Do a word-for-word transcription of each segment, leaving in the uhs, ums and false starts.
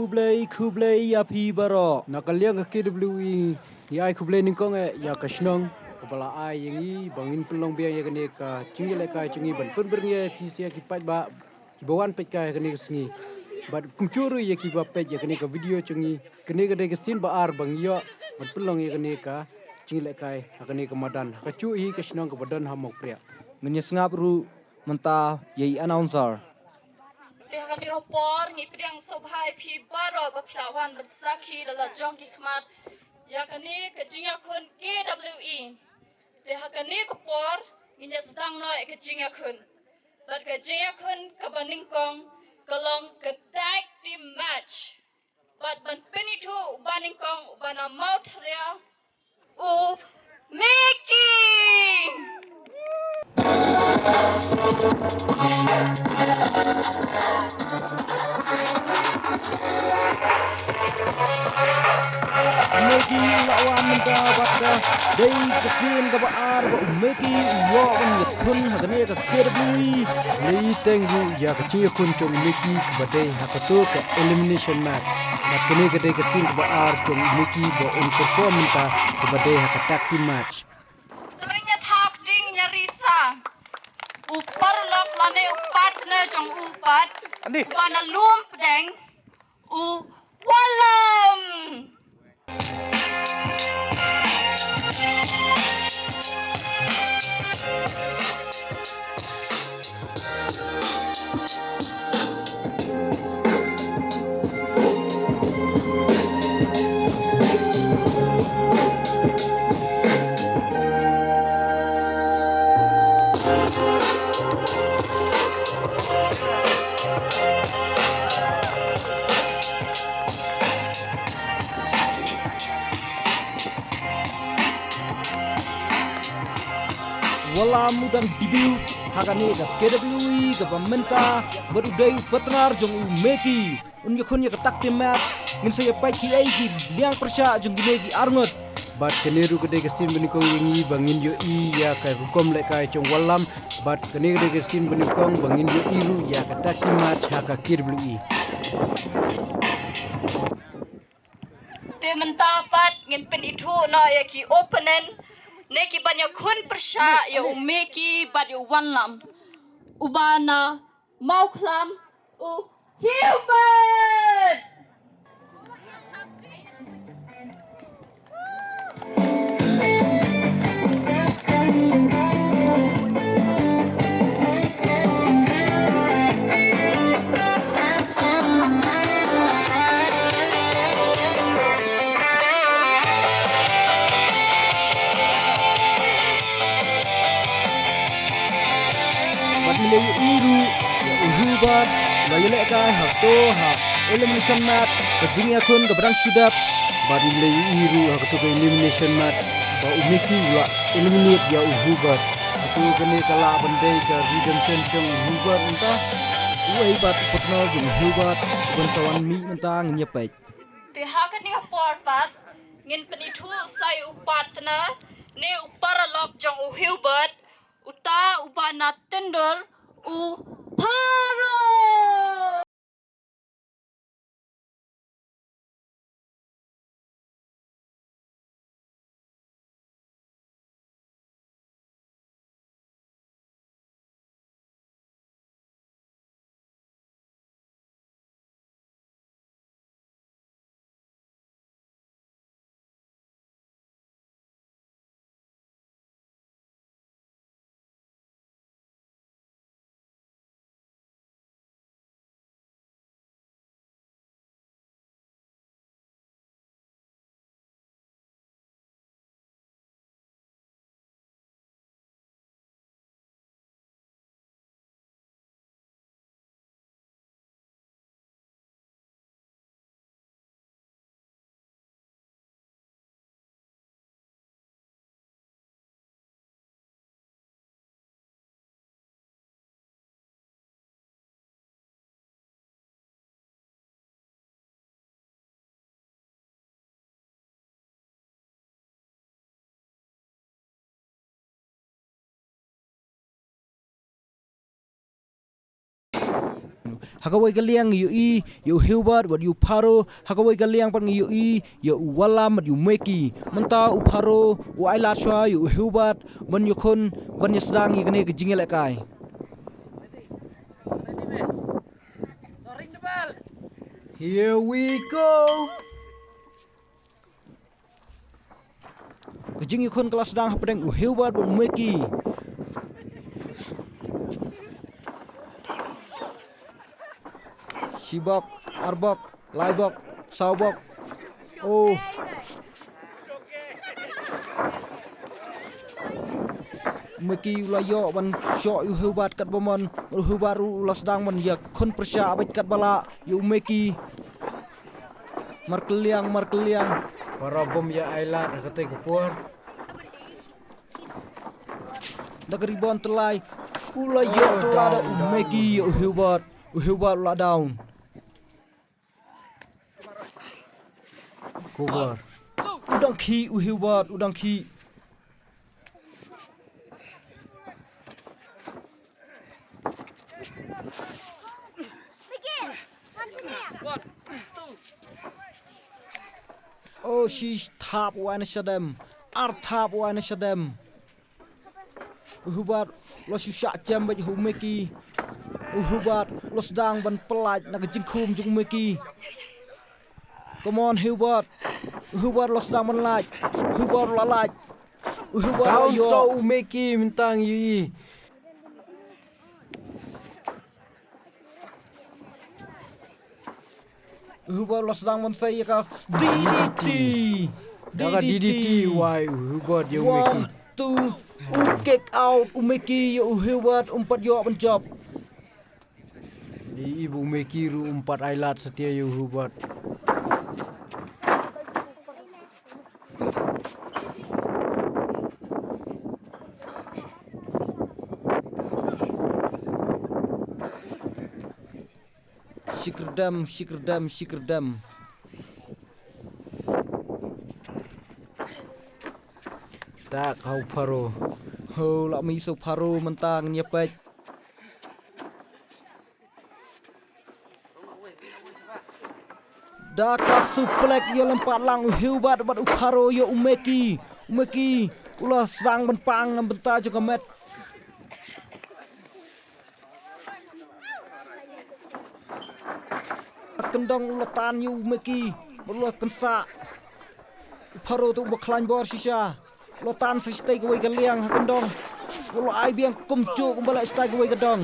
Khublei, khublei ïa phi baroh. Na ka liang ka K W E, ngi ai khublei nyngkong eh ïa ka shnong kaba la ai ïa ngi ba ngin pynlong biang ïa kane ka jingïalehkai jong ngi ban pynbor ïa phi sa ki paidbah kiba wan peit kai ha kane ka sngi. Bad kumjuh ruh ïa kiba peit ïa kane ka video jong ngi, kane ka dei ka sien ba ar ba ngi ïoh ban pynlong ïa kane ka jingïalehkai ha kane ka madan, ha kajuh hi ka shnong kaba don ha Mawkriah. Ngin ïa sngap ruh mynta ïa i announcer. Te ha kane ka por ngi pdiang sngewbha ïa phi baroh ba phi la wan ban sakhi da la jong ki khmat ïa kane ka jingïakhun K W E. Te ha kane ka por ngin ïa sdang noh ïa ka jingïakhun. Bad ka jingïakhun kaba nyngkong ka long ka tag team match. Bad ban pynithuh uba nyngkong uba na Mawthariah, u Mickey. Mickey u la wan mynta bad ka dei ka sien kaba ar ba u Mickey u ïoh ban ïakhun ha kane ka K W E. Lei teng ruh ïa ka jingïakhun jong u Mickey kaba dei ha kato ka elimination match. Bad kane ka dei ka sien kaba ar jong u Mickey ba un perform mynta kaba dei ha ka tag team match. Te ngin ïa thap ding ïa risa. U paralok lane u partner jong u pat. Andi. Uba na lum pdeng u Wallam. Wallam u dang debut ha kane ka K W E kaba mynta bad u dei u partner jong u Mickey. Un ïakhun ïa ka tag team match. Ngin sa ïa peit kiei ki liang pyrshah jong kine ki arngut. Bad kane ruh ka dei ka sien ba nyngkong ïa ngi ba ngin ïohi ïa ka rukom lehkai jong Wallam. Bad kane ka dei ka sien ba nyngkong ba ngin ïohi ruh ïa ka tag team match ha ka K W E. Te mynta pat ngin pynithuh noh ïa ki opponent ne ki ban ïakhun pyrshah ïa u Mickey bad ïa u Wallam. Uba na Mawkhlam u Hubert. Bad ngi la ïohi ruh ïa u Hubert ba ïalehkai ha kato ha elimination match, ka jingïakhun kaba dang shu dep. Bad ngi la ïohi ruh ha kato ka elimination match ba u Mickey u la eliminate ïa u Hubert. Hato kane ka lah ban dei ka redemption jong u Hubert mynta? Uei pat u partner jong u Hubert uban sa wan mih mynta? Ngin ïa peit. Te ha kane ka por pat ngin pynithuh sa ïa u partner ne u paralok jong u Hubert, uta uba na Tyndur, u Pharo. Ha kawei ka liang ngi ïohi ïa u Hubert bad ïa u Pharo, ha kawei ka liang pat ngi ïohi ïa u Wallam bad ïa u Meki. Mynta u Pharo u ailad shuwa ïa u Hubert ban ïakhun, ban ïasdang ïa kane ka jingïalehkai. Here we go. Ka jingïakhun ka la sdang hapdeng u Hubert bad u Meki. Shibok, arbok, laibok, sawbok. Oh. U Meki u la ïoh ban shoh ïa u Hubert katba mon, u Hubert u la sdang ban ïakhun pyrshah bad katba lah ïa u Meki. Markylliang, markylliang. Para bym ïa ailad ha katei ka por. Da ka rebound tylli. U la ïoh, oh, tylli da u Meki ïa u Hubert. U Hubert u la down. Cover. U dang khih u Hubert, u dang khih. Oh, shi thap wai na shadem. Ar thap wai na shadem. U Hubert u la shu shah jem bad u Meki. U Hubert u la sdang ban pyllait na ka jingkhum jong u Meki. Come on, Hubert. U Hubert u la sdang ban lait. U Hubert u la lait. U Hubert u la ïoh. Down sa u Meki mynta ngi ïohi. U Hubert u la sdang ban sei ïa ka D D T. Da ka D D T. D D T wai u Hubert ïa u Meki. One, two, u kick out u Meki ïa u Hubert, um pat ïoh ban jop. Ïa i ba u Meki ruh um pat ailad satia ïa u Hubert. Shi kyrdem, shi kyrdem, shi kyrdem. Tak, ha u Pharo. Ho, lah mih sa u Pharo mynta ngin ïa peit. Da ka suplex ïa lem pat lang u Hubert bad u Pharo ïa u Meki. U Meki u la sdang ban pang na bynta jong ka met. Kyndong u la tan ïa u Meki bad u la kynsah. U Pharo tu uba khlaiñ bor shisha. U la tan sa shatai kawei ka liang ha kyndong. U la ai biang kumjuh kumba leh shatai kawei ka dong.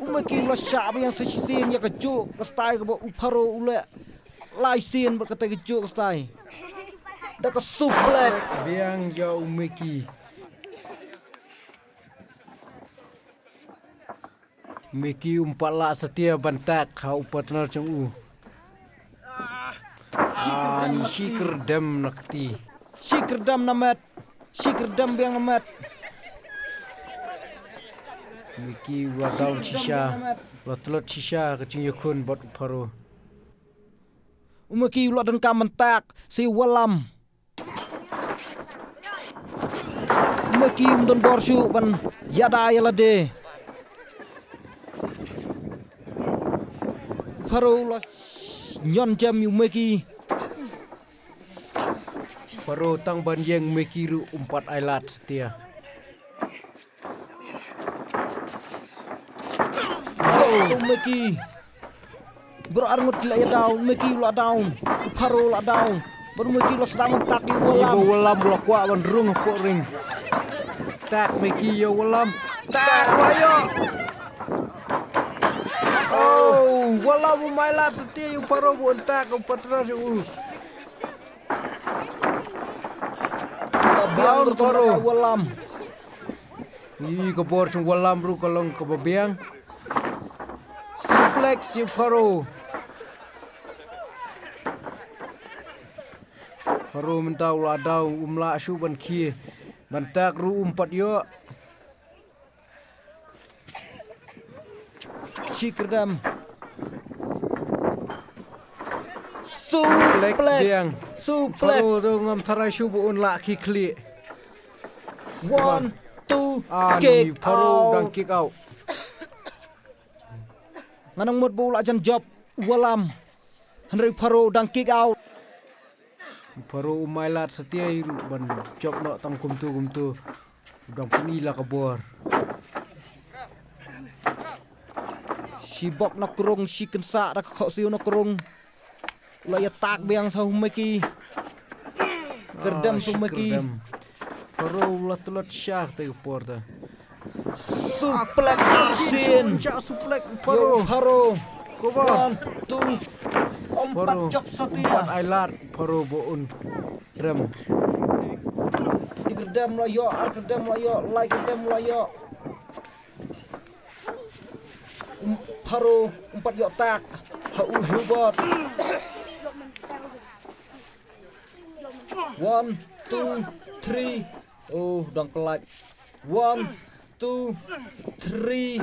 U Meki u la shah biang sa shisien ïa kajuh ka shatai kaba u Pharo u leh lai sien bad katei kajuh ka shatai. Da ka suplex. Biang ïa u Meki. Meki um pat lah satia ban tak ha u partner jong u. Ah, ni shi kyrdem na kti. Shi kyrdem na met. Shi kyrdem biang na met. Meki u la down shisha. U la tlot shisha ka jingïakhun bad u Pharo. U Meki u la donkam ban tak sa u Wallam. U Meki um don bor shuh ban ïada ïa lade. Pharo u la ñion jem ïa u Meki. Pharo tang ban ïeng, u Meki ruh um pat ailad satia. Jop sa u Meki. Baroh arngut ki la ïa down, u Meki u la down. U Pharo u la down. Bad u Meki u la sdang ban tak ïa u Wallam. Ïa u Wallam u la kwah ban rung hapoh ring. Tak Meki ïa u Wallam. Tak, u la ïoh. Oh, u Wallam um ailad satia ïa u Pharo, bun tak u partner jong u. Ka biang, down, ruh ka Pharo. Bor u Wallam. Ï, ka bor jong u Wallam ruh ka long kaba biang. Suplex ïa u Pharo. Pharo mynta u la down, um lah shuh ban khie. Ban tak ruh um pat ïoh. Shi kyrdem. Suplex. Suplex biang. Suplex. Pharo ruh ngam tharai shuh ba un lah khie khlieh. One, two, ah, kick, u Pharo u dang out. Kick out. Nga nang mut ba u la jan jop u Wallam. Hynrei u Pharo u dang kick out. U Pharo um ailad satia hi ruh ban jop noh tang kumtu kumtu. U dang pyni la ka bor. Shi bok na krung, shi kynsah da ka khohsiew na krung. U la ïatak biang sa u Meki. Kyrdem, ah, sa u Meki. Kyrdem. Pharo u la tlot sha te ka por te. Suplex, ah, action. Sha suplex Pharo. Ïa u Pharo. Cover. One, two. Pharo. Umpat jop satia. Umpat ailad Pharo ba un rem. Shi kyrdem la ïoh, ar kyrdem la ïoh, lai kyrdem la ïoh. U Pharo umpat ïoh tak ha u Hubert. One, two, three. Oh, dang kelach. One, two, three.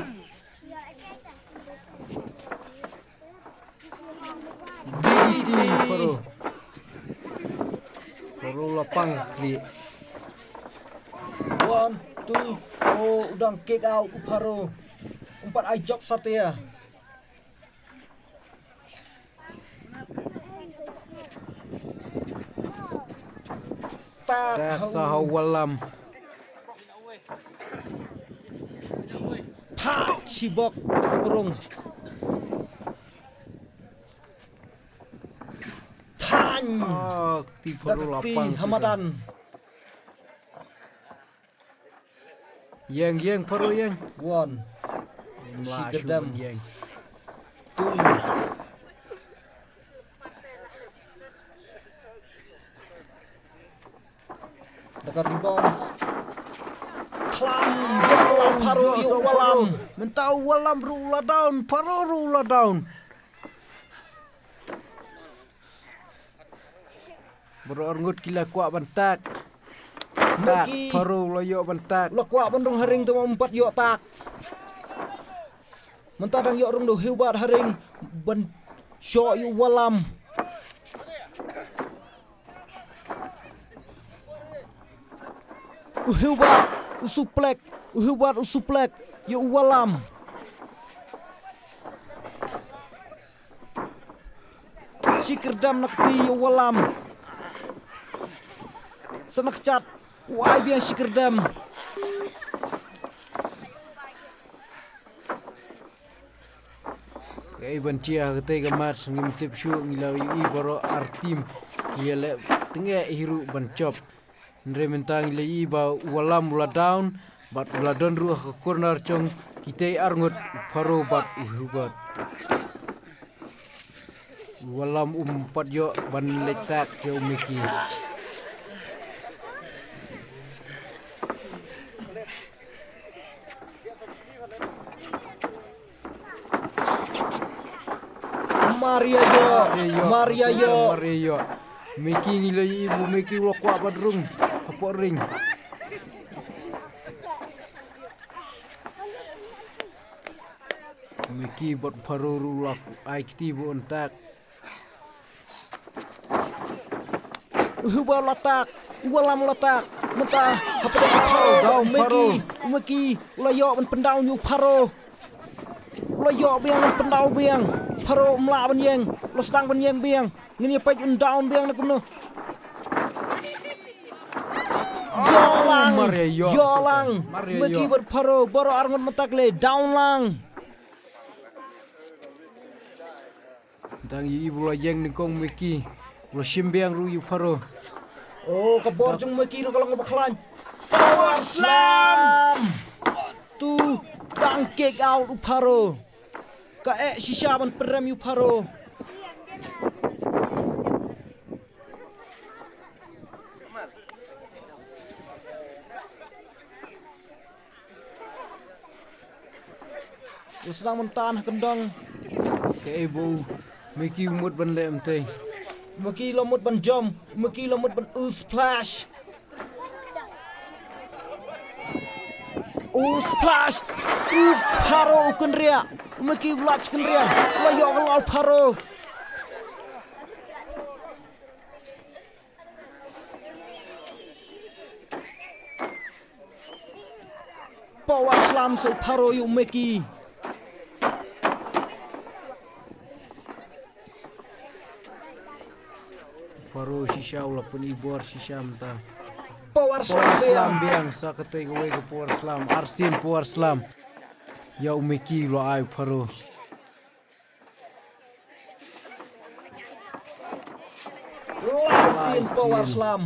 D D T. Pharo. Pharo la pang klik. One, two. Oh, u dang kick out u Pharo. Umpat ai jop satia. Tak, tak, ha u, sa ha u Wallam. Thak, shi bok na krung. Thang. Ah, kti Pharo la pang ha madan. Ïeng, ïeng, Pharo ïeng. One. Shi kyrdem. Ïeng. Two. Da ka rebound. Klam, ïa u Pharo, ïa u Wallam. Mynta u Wallam ruh u la down, Pharo ruh u la down. Baroh arngut ki la kwah ban tak. Tak, Meki. Pharo la ïoh ban tak. La kwah ban rung ha ring tang um pat ïoh tak. Mynta dang ïoh rung da u Hubert ha ring ban shoh ïa u Wallam. U Hubert u suplex, u Hubert u suplex ïa u Wallam. Shi kyrdem na kti ïa u Wallam. Sa na kjat u ai biang shi kyrdem. Kaei ban jia ha katei ka match ngim tip shuh, ngi la ïohi baroh ar team ki ïaleh tyngeh hi ruh ban jop. Hynrei mynta ngi la ïohi ba u Wallam u la down bad u la don ruh ha ka corner jong kitei arngut, u Pharo bad u Hubert. U Wallam um pat ïoh ban leit tak ïa u Meki. Mar ïa ïoh, mar ïa ïoh, mar ïa ïoh. Meki ngi la ïohi ba u Meki u la kwah ban rung hapoh ring. U Meki bad u Pharo ruh u la ai kti ba un tak. U Hubert u la tak, u Wallam u la tak. Mynta hapdeng u Pharo, down u Meki, Pharo. U Meki u la ïoh ban pyndown ïa u Pharo. U la ïoh biang ban pyndown biang. Pharo um lah ban ïeng, u la sdang ban ïeng biang. Ngin ïa peit un down biang ne kumno. Ïoh lang, mar ïa ïoh, ïoh lang. Mar ïa ïoh. Meki bad Pharo, baroh arngut mynta ki la down lang. Dang ïohi ba u la ïeng nyngkong u Meki. U la shim biang ruh ïa u Pharo. Oh, ka bor jong u Meki ruh ka long kaba khlaiñ. Power slam! Tu dang kick out u Pharo. Ka eh shisha ban pynrem ïa u Pharo. U sdang mynta ha kyndong. Kaei ba u Meki u mut ban leh mynta. U Meki u la mut ban jump, u Meki u la mut ban u splash. U splash. U Pharo u kynriah. U Meki u la kynriah. U la ïoh ka la u Pharo. Power slam sa u Pharo ïa u Meki. Pharo shisha u la pynibor shisha mynta. Power slam biang. Power slam biang sa kata kawei ka power slam. Arsien power slam. Ïa u Meki u la ai u Pharo. Lai sien power slam.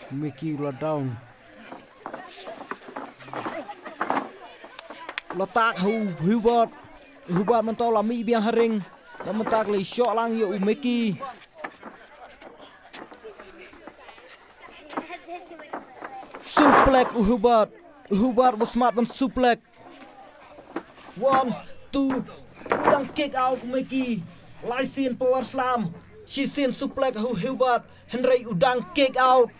Meki u la down. U la tak ha u Hubert. Hubert mynta u la mih biang ha ring. Bad mynta ka la ïashoh lang ïa u Meki. Suplex u Hubert. U Hubert ba smat ban suplex. One, two. U dang kick out u Meki. Lai sien power slam. Shisien suplex ha u Hubert. Hynrei u dang kick out.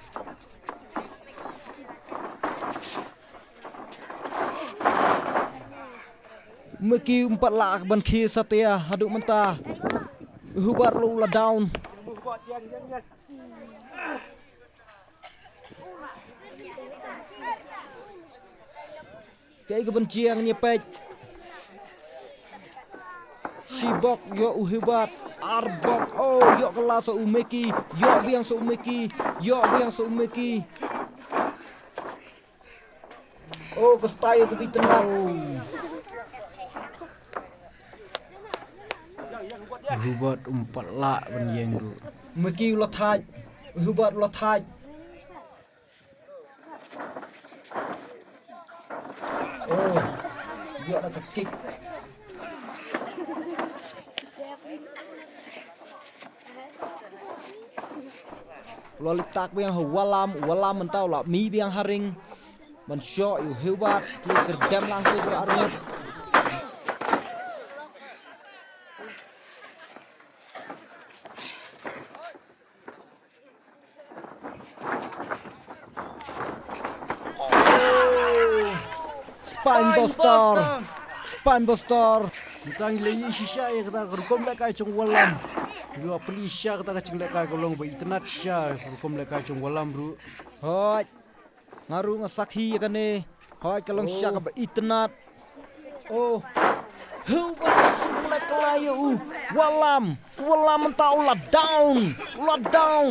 U Meki um pat lah ban khie satia haduh mynta. U Hubert ruh u la down. Kaei kaban jia ngin ïa peit. Shi bok ïa u Hubert. Ar bok. Oh, ïoh kylla sa u Meki. Ïoh biang sa u Meki. Ïoh biang sa u Meki. Oh, ka style ka bit tynat. Hubert um pat lah ban ïeng ruh. Meki u la thait. Hubert u la thait. Oh, ïoh da ka kick. U la leit tak biang ha u Wallam, u Wallam mynta u la mih biang ha ring. Ban shoh ïa u Hubert, ki kyrdem lang ki baroh arngut. Oh. Spine Buster. Spine Buster. Mynta ngi la ïohi shisha ïa kata ka rukom lehkai jong u Wallam. Ngi la plie shisha kata ka jinglehkai ka long ba itynnad shisha ka rukom lehkai jong u Wallam ruh. Hooid. Nga ruh nga sakhi ïa kane. Hooid, ka long shisha kaba itynnad. Oh. Hubert shu pynlait kylla ïa u Wallam. U Wallam mynta u la down. U la down.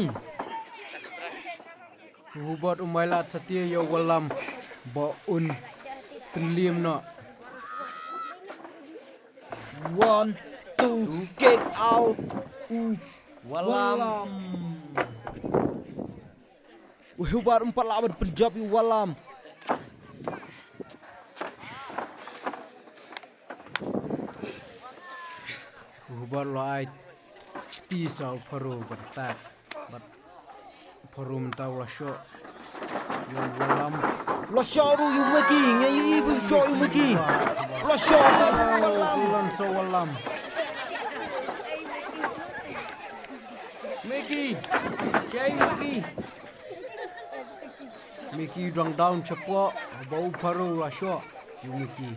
U Hubert um ailad satia ïa u Wallam ba un pynliem noh. One, two, kick out. U Wallam. Wallam. U Hubert um pat lah ban pynjop ïa u Wallam. U Hubert u la ai kti sa u Pharo ban attack. Bad u Pharo mynta u la shoh ïa u Wallam. U la shoh ruh ïa u Meki, nga ïohi ba u shoh ïa u Meki. U la shoh sa u Wallam. U la shoh sa u Wallam. Meki. Shei Meki. Meki u dang down shapoh ba u Pharo u la shoh ïa u Meki.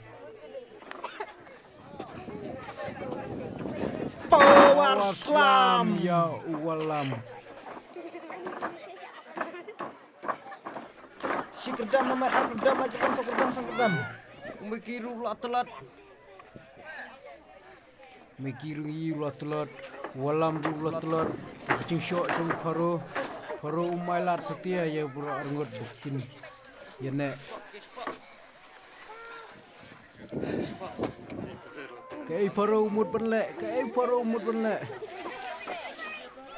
Power slam ïa u Wallam. Shi kyrdam namar ar kyrdam, lai kyrdam, saw kyrdam, san kyrdam. U Meki ruh u la tlot. Meki ruh ngi u la tlot, Wallam ruh u la tlot. Ka jingshoh jong u Pharo. Pharo um ailad satia ïa baroh arngut ba kin ïaneh. Kaei u Pharo u mut ban leh, kaei u Pharo u mut ban leh.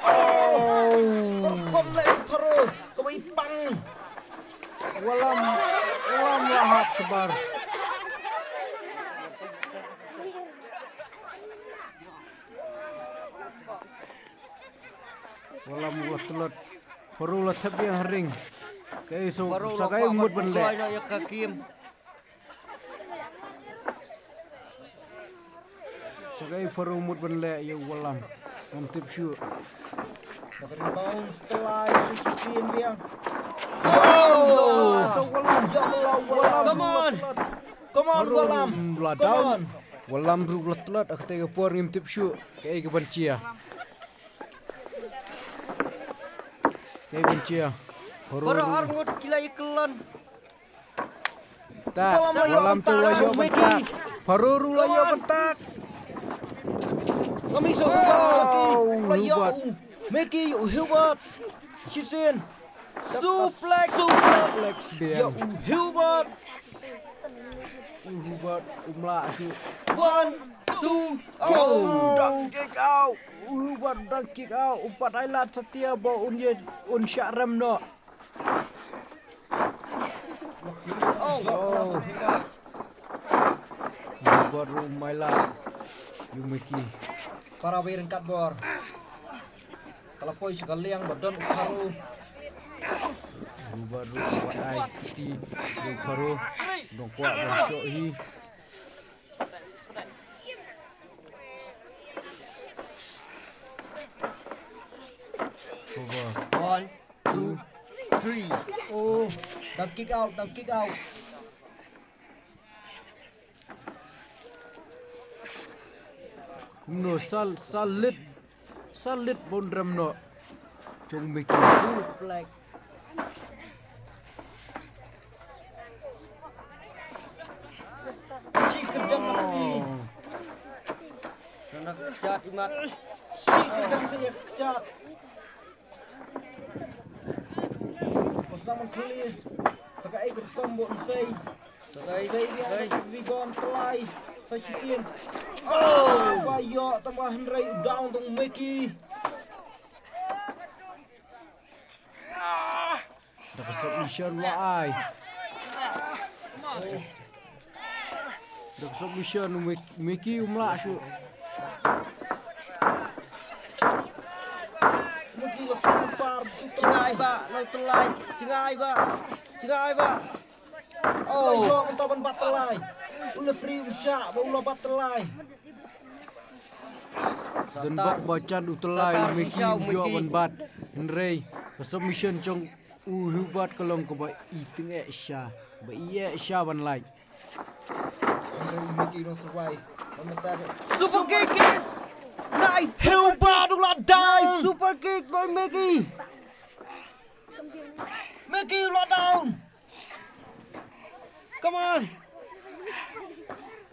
Oh. Rukom leh u Pharo, kaba i pang. Wallam, Wallam la hap shabar. Wallam u la tlot. Pharo u la thep ïa ha ring. Kaei sa, sa kaei u mut ban leh. Sa kaei u Pharo u mut ban leh ïa u Wallam. Ngam tip shuh. Ba ka rebound setlai shu shisien biang. Oh! Sa Wallam. Ya Allah, Wallam. Come on. Come on, Wallam. Wallam ruh la down. Wallam ruh la tlot, ha katei ka por ngim tip shuh kaei kaban jia. Kaei ban jia. Baroh arngut ki la ïakyllon. Tak, Wallam la ïoh Wallam tu la ïoh Mickey. Bynta. Pharo ruh la ïoh bynta. Ngam ïoh. Oh, Mickey la ïoh. Hubert. Mickey, Hubert. Shisien. Suplex. Suplex biang. Ïa u Hubert. U Hubert um lah shuh. One, two, oh. Dang kick out. U Hubert dang kick out. Um pat ai lad satia ba un ïa un shah rem noh. Oh. Hubert ruh um ai lad ïa u Mickey. Para wei ryngkat bor. Ka la poi sha ka liang ba don u Pharo. Hubert ruh wat ai kti ïa u Pharo. Dang kwah ban shoh hi. Over. One, two, three. Oh, dang kick out, dang kick out. Kumno sa, sa leit, sa leit ba un rem noh. Jong Mickey. Black. Shi kyrdem lagi. Sa na kjat imat. Shi kyrdem sa ïa kjat. Pas na man clear. Sa kaei ka rukom ba un sei. Sa kaei, sa kaei. Rebound Tlai. Sa shisien. Oh, ba ïoh tang ba hynrei u down tang Mickey. Da ka submission la ai. Da ka submission Mik-, Mickey um lah shuh. Mickey la sum par shu. Jngai ba, la u Tlai. Jngai ba. Jngai ba. Oh, ïoh mynta ban bat Tlai. U referee um shah ba u la bat Tlai. Don bok ba jan u Tlai, Mickey u ïoh ban bat. Hynrei ka submission jong u Hubert ka long kaba i tyngeh sha, ba i eh sha ban lait. Hynrei u Mickey u dang survive. Super kick. Nice. Hubert u la down. Nice super kick by Mickey. Mickey u la down. Come on.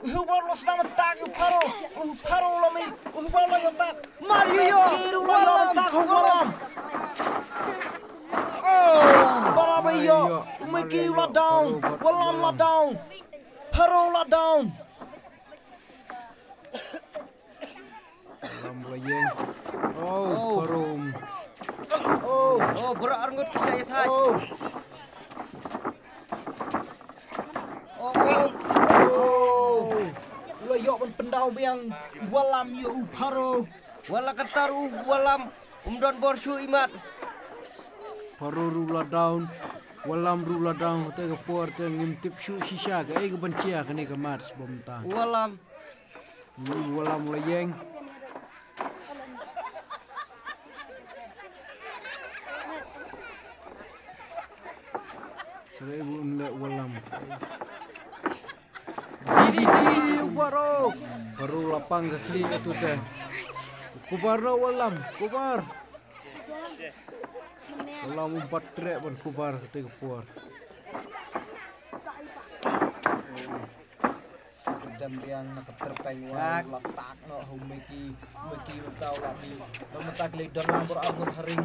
Hubert la sdang attack ïa u Pharo. U Pharo la mih. Hubert la ïoh attack. Mar ïoh. Mickey ruh la ïoh attack ïa u Wallam. Oh, barabor ïoh. Mickey la down. Wallam la down. Pharo la down. Lam la ïeng. Oh, oh. Pharo. Oh. Oh, bra arngut kita ya thai. Oh. Oh, oh. Oh. La ïoh ban pyndam biang Wallam ïa u Pharo. Wala katar u Wallam um don bor shuh imat. Pharo ruh la down. Wallam ruh la down. Te ka por te ngim tip shuh shisha kaei kaban jia kane ka match ba mynta. Wallam. Wallam la ïeng. Sele bu un leh Wallam. D D T u Pharo. Pharo la pang ka khlieh atu te. Cover noh Wallam, cover. Wallam um pat treh ban cover kata ka por. Dam biang na ka tyrpeng wai, la tak noh ha u Mickey, Mickey u tau la bi. La mynta ki leit don lang bor arngut ha ring.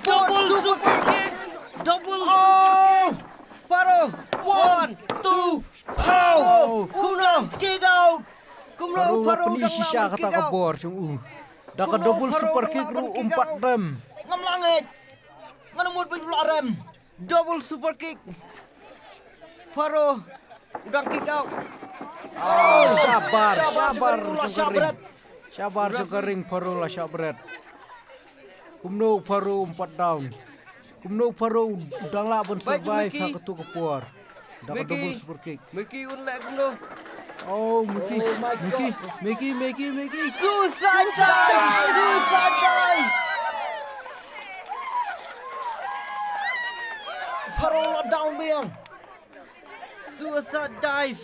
Double super kick. Double super kick. Pharo. One, two, pow. Kumno kick out. Kumno Pharo la pyni shisha kata ka bor jong u. Da ka double super kick ruh um pat rem. Ngam lah ngeit. Ngan mut ban la rem. Double super kick. Pharo u dang kick out. Oh, shabar, shabar jong ka ring. Shabar jong ka ring, Pharo la shah bret. Kumno Pharo um pat down. Kumno Pharo u dang lah ban survive ha katu ka por. Da ka double super kick. Mickey un leh kumno. Oh, Mickey, Mickey, Mickey, Mickey, Mickey. Suicide dive! Suicide dive! Pharo la down biang. Suicide dive.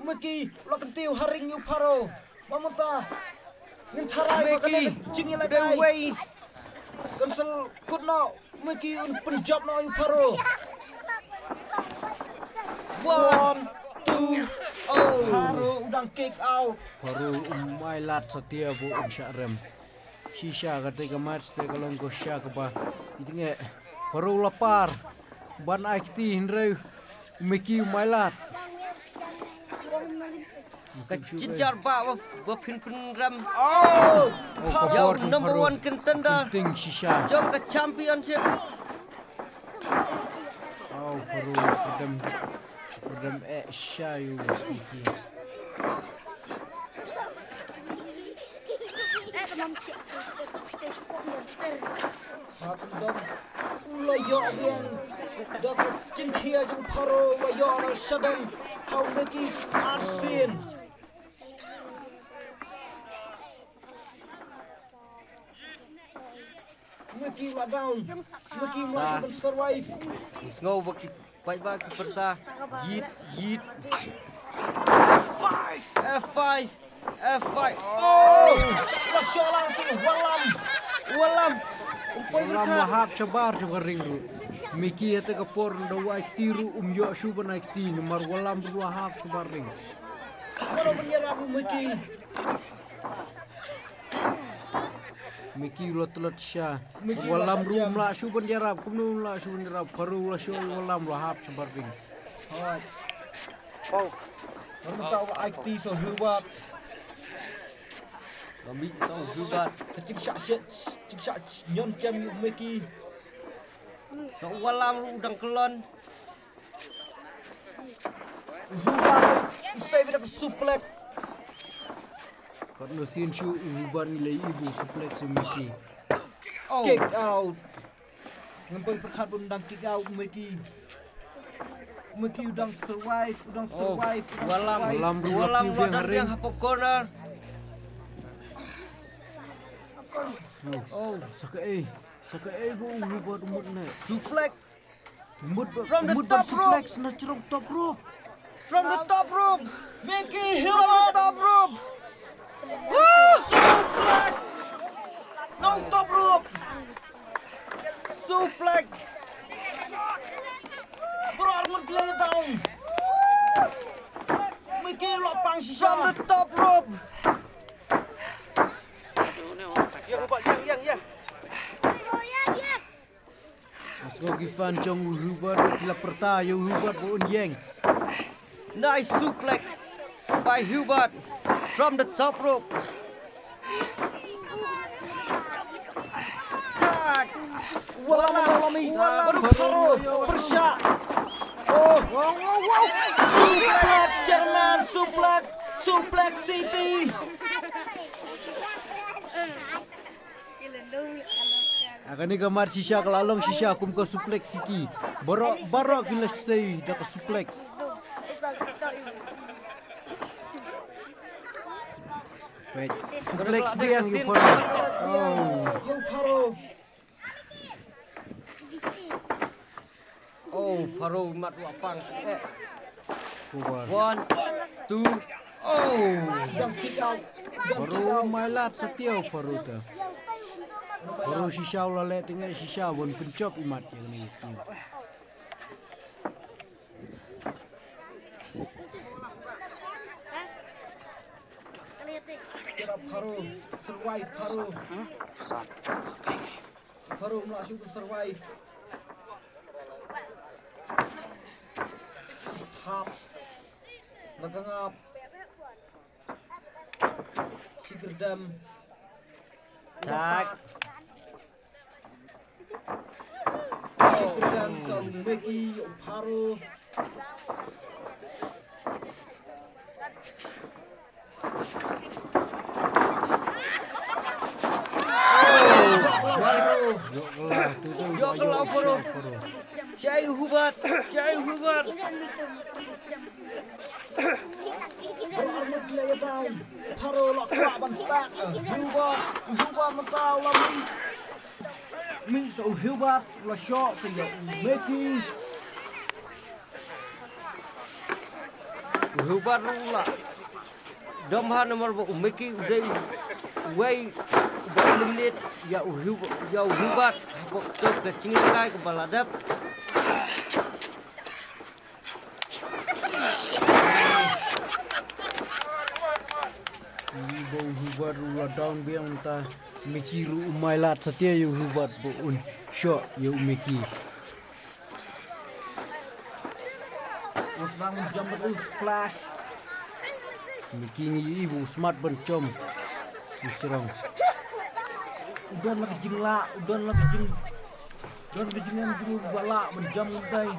Mickey la kyntiew ha ring ïa u Pharo. Ba mynta ngin tharai ba kane ka jingïalehkai. Cancel kut noh. Mickey un pynjop noh ïa u Pharo. One, two, oh. Pharo u dang kick out. Pharo um ai lad satia ba un shah rem. Shisha kata ka match te ka long ko sha kaba. Ïa teng eh. Pharo la par. Ban ai kti hynrei u Mickey um ai lad. Ka jynjar ba, ba, ba phin pynrem. Oh! Oh, ka bor jong number Pharo. One contender. Ting shisha. Jong ka championship. Oh, Pharo perdem, perdem eh sha ïa u Mickey. Hap dong. U la ïoh biang. Da ka jingkhia jong Pharo u la ïoh na shadem. Ha u Mickey Arsin. Mickey la down. Mickey must survive. Is no ba ki Paidbah ki pyrta. Yit, yit. F five. F five. F five. Oh! La shoh lang sha u Wallam. Wallam. Um poi Wallam berkat. La hap shabar jong ka ring ruh. Mickey ïa te ka por da u ai kti ruh um ïoh shuh ban ai kti namar Wallam ruh la hap shabar ring. Mano ban ïarap u Mickey? Mickey u la tlot sha. Mickey u la Wallam ruh um lah shuh ban ïarap, kumno um lah shuh ban ïarap. Pharo u la shoh ïa u Wallam u la hap shabar ring. Hooid. Pau. Baroh mynta u la ai kti sha u Hubert. Ka mih sha u Hubert. Ka jingshah shet, jingshah ñion kem ïa u Mickey. Sha u Wallam ruh u dang kyllon. U Hubert u save da ka suplex. Katno sien shuh u Hubert ngi la ïohi ba u suplex ïa u Mickey. Oh. Kick out. Ngam poi pyrkhat ba un dang kick out u Mickey. U Mickey u dang survive, u dang survive, u dang survive. Wallam ruh la kiew biang ha ring. Wallam ruh la kiew biang hapoh corner. Oh. Sa kaei, sa kaei ba u Hubert u mut ne. Suplex. Mut ba, from the top rope. Suplex na jrong top rope. From the top rope. Mickey Hill from the top rope. Woo! Suplex. No top rope. Suplex. Bro, armut lay down. Mickey la pang shisha. From the top rope. Yang, yang, yang, yang. Nga sngew ki fan jong u Hubert ki la pyrta ïa u Hubert ba un ïeng. Nice suplex by Hubert from the top rope. Tak. Wallam, Wallam, Wallam. Pharo, pyrshah. Oh, wow, wow, wow. Suplex, German, suplex, suplex City. Ha kane ka mat shisha ka la long shisha kum ka suplex City. Baroh, baroh ki la sei da ka suplex. Wait, suplex biang ïa u Pharo. Oh. Ïa u Pharo. Oh, Pharo mat wah pang. Eh. Kubar. One, two, oh. Pharo mailat satia u Pharo ta. Pharo shisha u la leh teng eh shisha ban pynjop i mat ïa kane. Pharo, survive Pharo. Pharo mlah shu survive. Thap. Nakangap. Sikrdam. Tak. Sikrdam sa u Mickey, u Pharo. Ïoh ka la Pharo. Shai Hubert, shai Hubert. Pharo la kwah ban tak. Hubert, Hubert mynta la mih. Mih sa u Hubert la shoh sa ïa u Mickey. U Hubert ruh la dom ha namar ba u Mickey u dei uwei uba Eliminate ïa u Hubert, ïa u Hubert hapoh kata ka jingïalehkai kaba la dep. Ïa u Hubert ruh u la down biang mynta. Mickey ruh u mailat satia ïa u Hubert ba un shoh ïa u Mickey. U sdang jump, u splash. Mickey ngi ïohi ba u smat ban jump. U jrong. U don la ka jinglah, u don la ka jing, don ka jingïaid jingmut ba lah ban jump kumtai.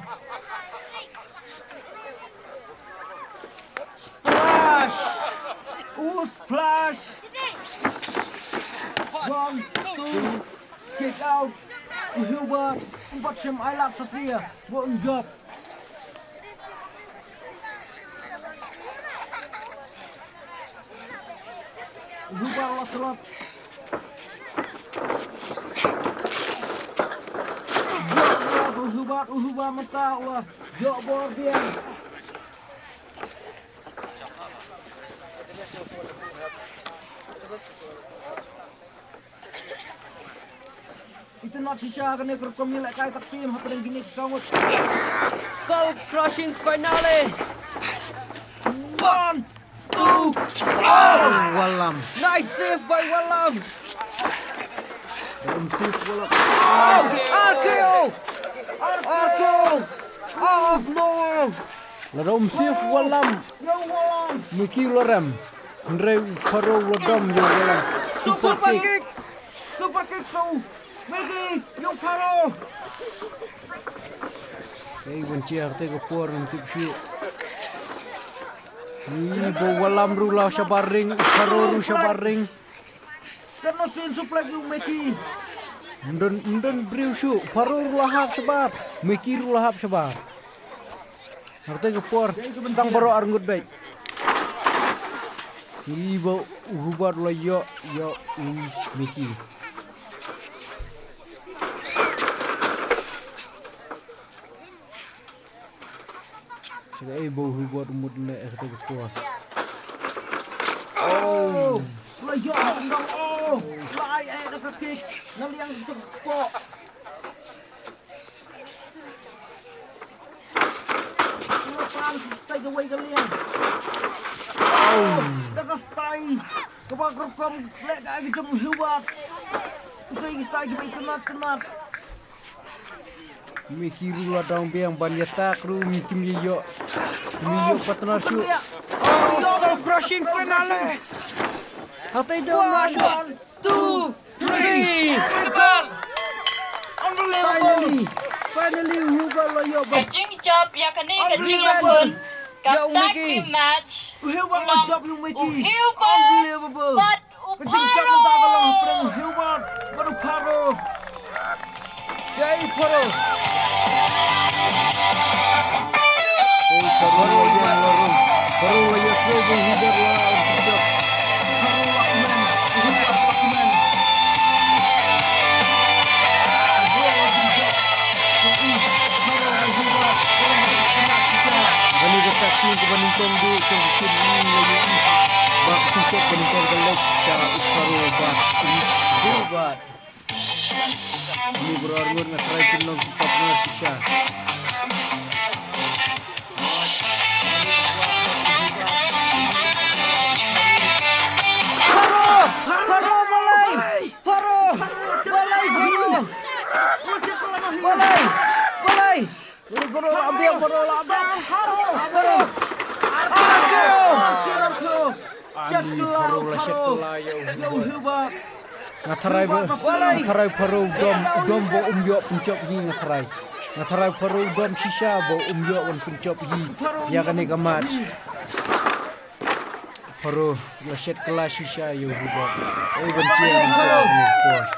Splash! U splash! One, two, kick out. U Hubert um pat shym ailad satia ba un jop. U Hubert la tlot. U Hubert, u Hubert mynta u la ïoh bor biang. Itynnad shisha kane ka rukom ïalehkai tag team hapdeng kine ki saw ngut. Skull crushing finale. One, two, oh, Wallam. Nice save by Wallam. Um, save Wallam. Oh, R K O. R K O. Out of nowhere. Lada um save Wallam. Mickey u la rem. Hynrei u Pharaoh u la dom ïa u Wallam. Super kick. Super kick sha u Mickey, ïa u Pharaoh. Ei, ban chiar te ka por ngam tip shuh. Ïa u Wallam ruh la shabar ring, u Pharaoh ruh shabar ring. Katno sien supla ki u Mickey. Ym don, ym don briew shuh. Pharaoh ruh la hap shabar. Mickey ruh la hap shabar. Hangta ka por. Sdang baroh arngut beit. Ngi ba u Hubert la ïoh, ïoh u Mickey. Sika ei ba u Hubert mut ne eh, hangta ka por. Oh, la ïoh, oh, la ai eh da ka kick. Na liang ka por. Pan stai kawei ka liang. Da ka stai kaba kyrpang leh ka ai ka jong u Hubert. U stai ki stai kiba itynnad tynnad. Mickey ruh la dang biang ban ïattack ruh, Mickey ym ïoh. Ym ïoh partner shuh. Oh, skull crushing finale. Hatai dang ma shuh. Two, three. Unbelievable. Finally, finally, u Hubert la ïoh. Ka jingjop ïa kane ka jingïakhun ka tag team match. U Hubert la jop ïa u Mickey. U Hubert bad u Pharaoh. Ka jingjop mynta ka long hapdeng u Hubert bad u Pharaoh. Jai Pharaoh. Pharaoh la ïa, Pharaoh la ïa, Pharaoh la ïa, Pharaoh la ïa. Kane ka tag team kaba nyngkong de, ka team ba nyngkong ka leit sha u Pharaoh bad u Hubert. Ni baroh arngut nga try pynlong ki partner shisha. Pharaoh! Pharaoh, balei! Pharaoh! Balei, Pharaoh! Balei! Balei! Baroh la biang, baroh la biang. Baroh. Ani, Pharaoh la shet kylla ïa u Hubert. Nga tharai ba, nga tharai Pharaoh u dom, u dom ba um ïoh pynjop hi nga tharai. Nga tharai Pharaoh u dom shisha ba um ïoh ban pynjop hi ïa kane ka match. Pharaoh la shet kylla shisha ïa u Hubert. Ei ban chiar ïa u Hubert.